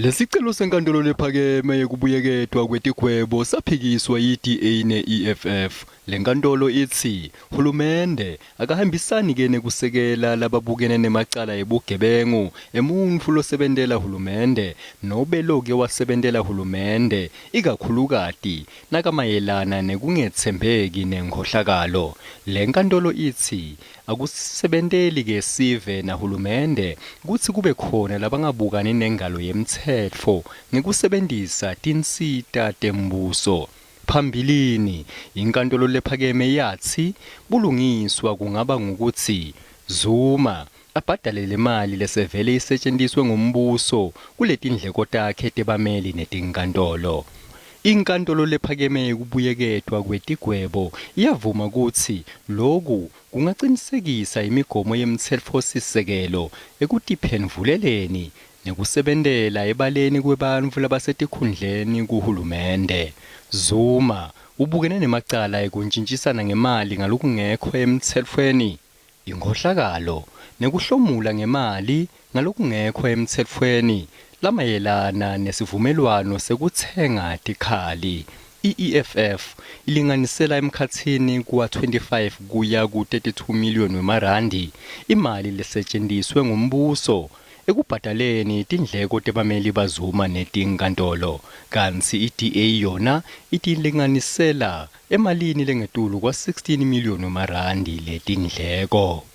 Lesicelo senkantolo lephakeme yekubuyeketwa kwetigwebo saphikiswa yi-DA ne-EFF. Lenkantolo itsi hulumende akahambisani ke nekusekela lababukene nemacala ebugebengu emuntfu losebentela hulumende nobe loke wasebentela hulumende ikakhulukati nakamayelana nekungetsembeki nenkhohlakalo. Lenkantolo itsi Akusisebenteli ke sive nahulumende kutsi kube khona labangabukani nengalo yemtsetfo ngekusebentisa tinsita tembuso. Phambilini, inkantolo lephakeme yatsi bulungiswa kungaba ngukutsi Zuma abhadale lemali lesevele isetjentiswe ngumbuso kuletindleko takhe tebameli netinkantolo. Inkantolo lephakeme yekubuyeketwa kwetigwebo iyavuma kutsi loku kungacinisekisa imigomo yemtsetfosisekelo ekutiphendvuleleni nekusebentela ebaleni kwebantfu labasetikhundleni kuhulumende. Zuma ubukene nemacala ekuntjintjisana ngemali ngalokungekho emtsetfweni, inkhohlakalo nekuhlomula ngemali ngalokungekho emtsetfweni lamayelana nesivumelwano sekutsenga tikhali. I-EFF ilinganisela emkhatsini kuwa-25 kuya ku-32 million wemarandi imali lesetjentiswe ngumbuso ekubhadaleni tindleko tebameli baZuma netinkantolo, kantsi i-DA yona itilinganisela emalini lengetulu kwa-16 million wemarandi letindleko.